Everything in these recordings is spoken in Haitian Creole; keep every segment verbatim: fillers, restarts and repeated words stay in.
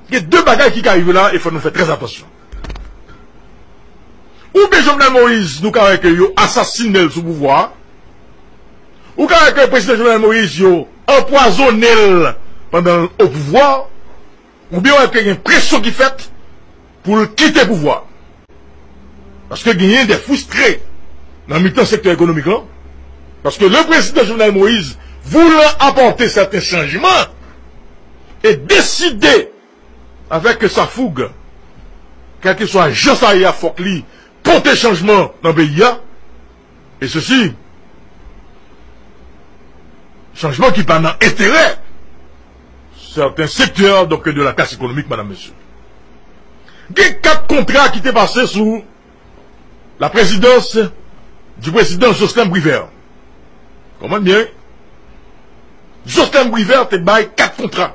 Gen de bagay ki ka rive la e fò nou fè trè atansyon. Oubyen Jovenel Moïse, nou ka wè ke yo asasinen l sou pouvwa a. Ou ka wè ke prezidan Jovenel Moïse, yo anpwazonnen l pandan l o pouvwa a. Oubyen wè ke gen presyon ki fèt pou l kite pouvwa a. Paske genyen de fristre nan mitan sektè ekonomik lan. Paske le président Jovenel Moïse, voulant apporter certains changements, e deside avèk sa foug, kèlkeswa jan sa ye a, fòk li pote chanjman nan peyi a. E sesi, chanjman ki pa nan enterè sèten sektè, donk, de la klas ekonomik, madam, mesye. Gen kat kontra ki te pase sou la présidence du président Jocelyn Privert. Konprann byen, wi. Jocelyn Privert te bay kat kontra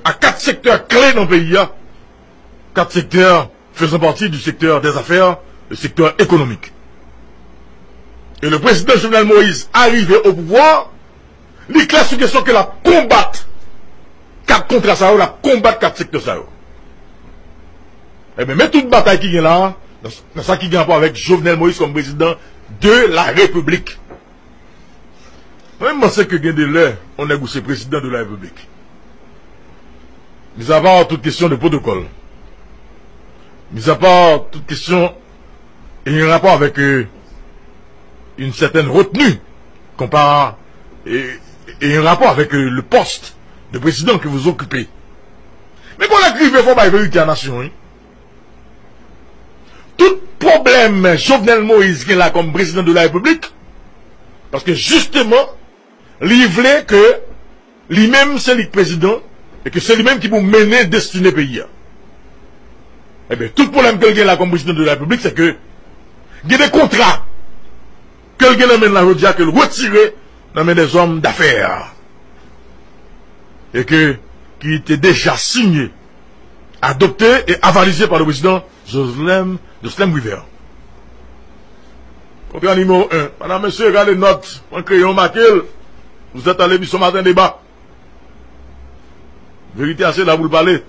a kat sektè kle nan peyi a. Kat sektè faisant partie du secteur des affaires, le secteur économique. Et le président Jovenel Moïse, arrivé au pouvoir, li klè sou kesyon ke l ap konbat kat kontra sa yo, l ap konbat kat sektè sa yo. Ebyen, men tout batay ki gen la, nan, nan sa ki gen rapò avèk Jovenel Moïse kòm prezidan de la Repiblik. Mwen, m panse ke gen de lè, yon nèg ou se prezidan de la Repiblik. Mis à part toute question de protocole, mis à part toute question ayant rapport avec euh, une certaine retenue, qu'on par, et, et un rapport avec euh, le poste de président que vous occupez. Men kon lè k rive, fò bay verite a nasyon, wi. Tout pwoblèm Jovenel Moïse gen la kòm prezidan de la Repiblik, paske jisteman, li vle ke li menm se li k prezidan, e ke se li menm ki pou mennen destine peyi a. Ebyen, tout pwoblèm ke l gen la kòm prezidan de la Repiblik, se ke gen de kontra ke l gen nan men l la jodi a, ke l retire nan men dèzòm dafè, e ke, ki te deja sinye, adopté et avalisé par le président Jocelyn, Jocelyn Privert. Kontra nimewo en. Madam, mesye, gade nòt. Pran kreyon, make l. Vous êtes à l'émission Matin Débat. Verite a se la pou l pale.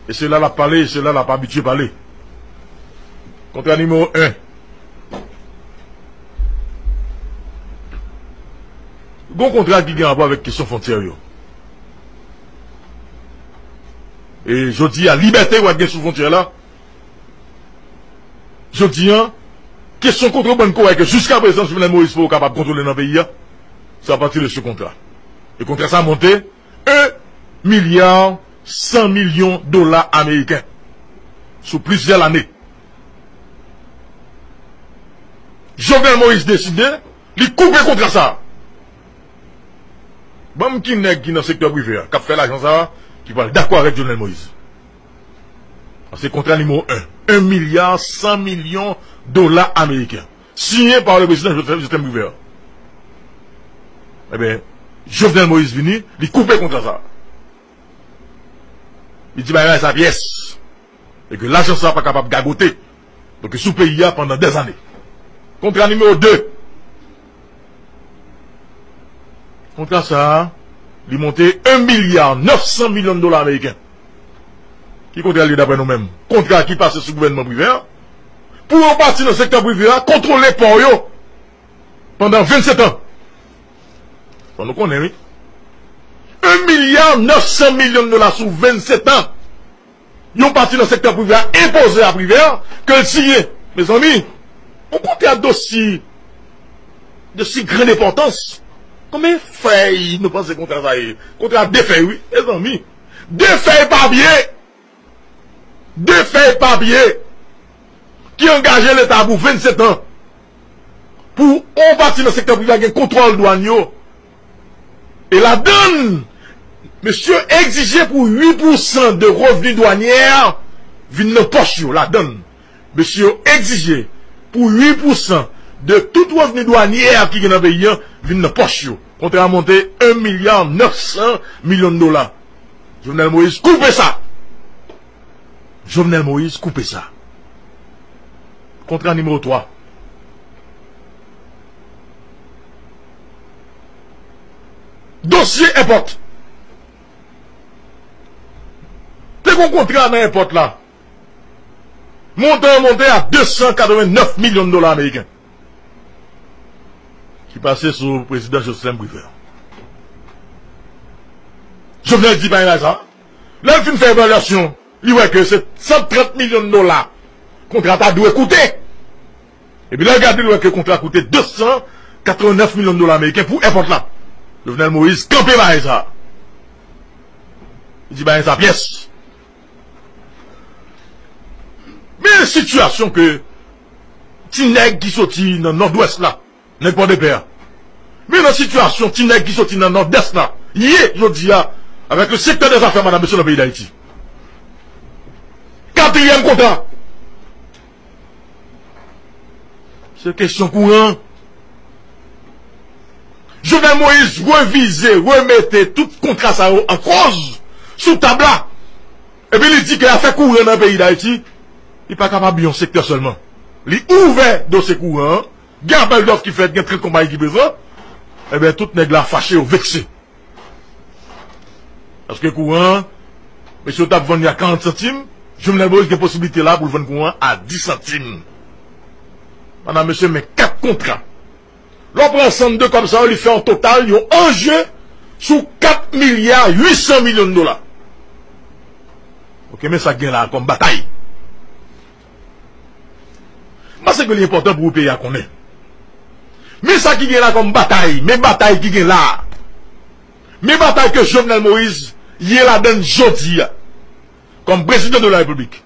E se la l ap pale, e se la l ap abitye pale. Kontra nimewo en. Gon kontra ki gen rapò avèk kesyon fwontyè yo. E jodi a, libète w ap gen sou fwontyè la. Jodi a, kesyon kontrebann ke w wè ke jiskaprezan Jovenel Moïse poko kapab kontwole nan peyi a, se apati de se kontra. E kontra sa monte un milya san milyon dola ameriken sou plizyè lane. Jovenel Moïse deside, li koupe kontra sa. Ban m ki nèg ki nan sektè prive a, k ap fè lajan sa, ki pral dakò avèk Jovenel Moïse. Se kontra nimewo en. Un milya san milyon dola ameriken. Siyen pa le prezidan Jovenel Moïse. Ebyen, Jovenel Moïse vini, li koupe kontra sa. Li di bagay sa pyès. E ke lajan sa pa kapab gagote. Donk, sou peyi a pandan dèzane. Kontra nimewo de. Kontra sa a, li monte un milya nèf san milyon dola ameriken. Ki kontra li ye daprè nou menm? Kontra ki pase sou gouvènman prive a, pou yon pati nan sektè prive a kontwole pò yo pandan vennsentan. Fò nou konnen, wi. Un milya nèf san milyon dola sou vennsentan. Yon pati nan sektè prive a enpoze a Privert ke l siyen. Mezanmi, yon kontra dosi, dosi grann enpòtans. Konbyen fèy nou panse kontra sa ye? Kontra de fèy, wi, mezanmi. De fèy papye! De fèy papye ki angaje Leta pou vennsentan. Pou yon pati nan sektè prive a gen kontwòl dwàn yo. E ladann, mesye yo egzije pou uit pousan de revni dwanyè vin nan pòch yo. Ladann, mesye yo egzije pou uit pousan de tout revni dwanyè ki gen nan peyi a vin nan pòch yo. Kontra a monte un milya nèf san milyon dola. Jovenel Moïse koupe sa. Jovenel Moïse koupe sa. Kontra nimewo twa. Dosye èpòt. Te Fon kontra nan èpòt la. Montan an monte a de san katrevennnèf milyon dola ameriken ki pase sou prezidan Jocelerme Privert. Jovenel di pa gen sa. Lè l fin fè evalyasyon, li wè ke se san trant milyon dola kontra ta dwe koute. Epi lè l gade, l wè ke kontra koute de san katrevennnèf milyon dola ameriken pou èpòt la. Jovenel Moïse kanpe bagay sa. Li di bagay sa pyès. Men sitiyasyon ke ti nèg ki soti nan Nòdwès la, nèg Pòdepè a. Men nan sitiyasyon ti nèg ki soti nan Nòdès la ye jodi a, avèk le secteur des affaires, madam, mesye, nan peyi Dayiti. Katriyèm kontra. Se kesyon kouran. Jovenel Moïse revize, remete tout kontra sa yo an koz sou tab la. Epi li di ke afè kouran nan peyi Dayiti, li pa kapab yon sektè sèlman. Li ouvè dosye kouran an, gen apèl dòf ki fèt, gen trant konpayi ki prezan. Ebyen, tout nèg la fache, yo vekse. Paske kouran an, mesye yo t ap vann li a karant santim, Jovenel Moïse gen posiblite la pou l vann kouran an a dis santim. Madam, mesye, men kat kontra. Lè w pran ansanm de kòb sa yo, li fè yon total, yon anje sou kat milya uit san milyon dola. Ok, men sa k gen la a kòm batay. M panse ke li enpòtan pou peyi a konnen. Men sa ki gen la kòm batay, men batay ki gen la a. Men batay ke Jovenel Moïse ye ladann jodi a, kòm prezidan de la repiblik.